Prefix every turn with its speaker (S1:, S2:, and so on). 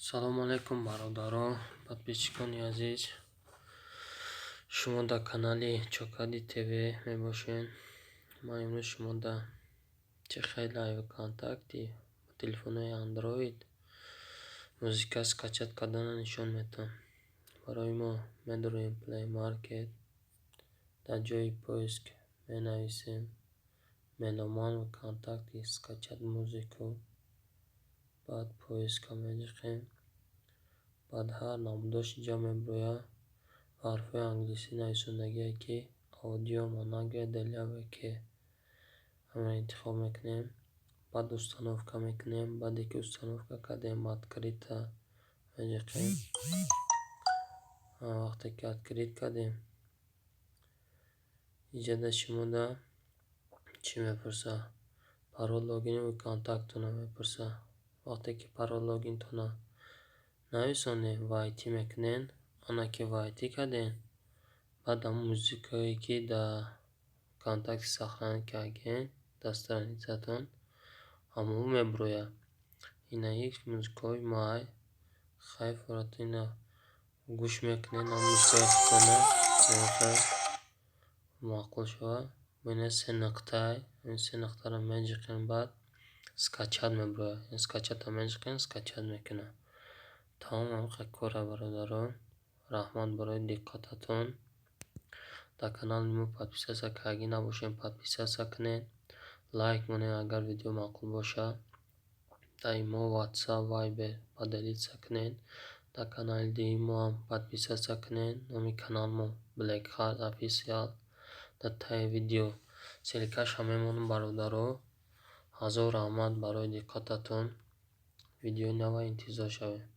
S1: Салому алайкум, бародарон, подписчикони азиз. Шумо дар канали Чокади ТВ мебошед. Ман имрӯз шумо дар чӣ хеле ВКонтакте ба телефонҳои Андроид музыка скачать карданро нишон медиҳам. Барои мо медароем Play Market, дар ҷои поиск менависем «Меломан ВКонтакте скачать музыку», баъд поиска меҷиқем. Баъд ҳар намудош инҷа мебирояд ва ҳарфҳои англисӣ нависондагие, ки «Аудио Манага для ВК», ҳаминро интихоб мекунем. Баъд установка мекунем. Баъде ки установка кардем, «Открыть»-а меҷиқем. Вақте ки открыть кардем, инҷа дар шумода чӣ мепурсад? Парол, логини ВКонтактона мепурсад. Вақте ки парол, логинтона нависонед, «Войти» мекунед. Ана ки «Войти» кардем, баъд ҳамун музыкае, ки дар ВКонтакте сохранить кардем, дар страницатон ҳамон мебирояд. Инаи музыкаҳои май хайф ина гӯш мекунед, ҳамун музыкаи худтона маъқул шавад. Ина се нуқтай, ин се нуқтаро меҷиқем, баъд «Скачать» мебирояд. «Скачать»-а меҷиқем, скачать мекунад. Тамом, ҳамин кора, бародарон. Раҳмат барои диққататон. Дар канали мо подписаться кардагӣ набошед, подписаться кунед, лайк монед, агар видео маъқул бошад. Дар имо, Ватсап, Вайбер поделиться кунед. Дар канали дуюми моам подписаться кунед. Номи каналмо Black Heart Official. Дар таи видео ссылкаша мемонам, бародаро. Ҳазор раҳмат барои диққататон. Видеои нава интизор шавед.